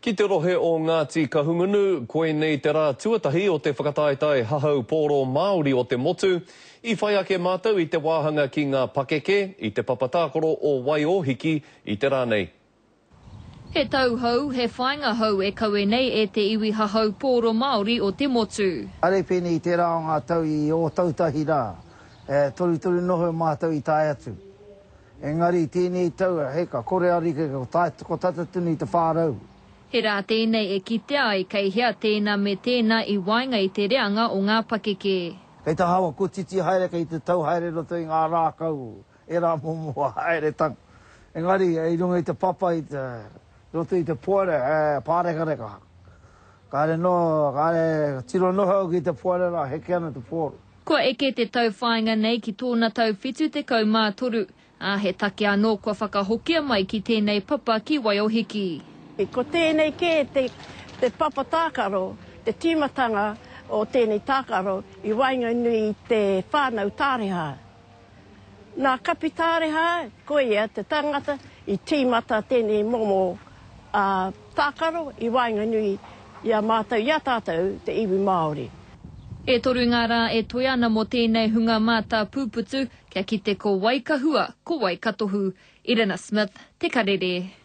Ki te rohe o Ngāti Kahungunu, koinei te rā tuatahi o te whakataetae hahau pōro Māori o te motu. I whai ake mātou i te wāhanga ki ngā pakeke, i te papa tākaro o Waiōhiki i te rā nei. He tau hou, he whāinga hou e kawe nei e te iwi hahau pōro Māori o te motu. Kāre pēnei i tērā o ngā tau i Ōtautahi rā, e torutoru noho mātou i tae atu. Engari i tēnei tau, hei ka kore ariki ko tae, ko tata tonu i te 400. He rā tēnei e kitea ai kei hea tēnā me tēnā i waenga i te reanga o ngā pakeke. Kei te hawa kotiti haere, kei te tau haere i roto i ngā rākau, ērā momo haeretanga. Engari, i runga i te papa, i te, roto i te poere, e, pārekareka. Kāre noa, kāre, tiro noa au ki te poere rā, heke ana te puoro. Kua eke te tauwhāinga nei ki tōna tau 73, ā, he take anō kua whakahokia mai ki tēnei papa ki Waiohiki. Ko tēnei kē te papa tākaro, te tīmatanga o tēnei tākaro i waenganui i te whānau Tāreha. Nā Kapi Tāreha, koia te tangata i tīmata tēnei momo tākaro i waenganui i a mātou, i a tātou te iwi Māori. E toru ngā rā e toe ana mō tēnei hunga mātāpūputu kia kite ko wai ka hua, ko wai ka tohu. Irina Smith, Te Karere.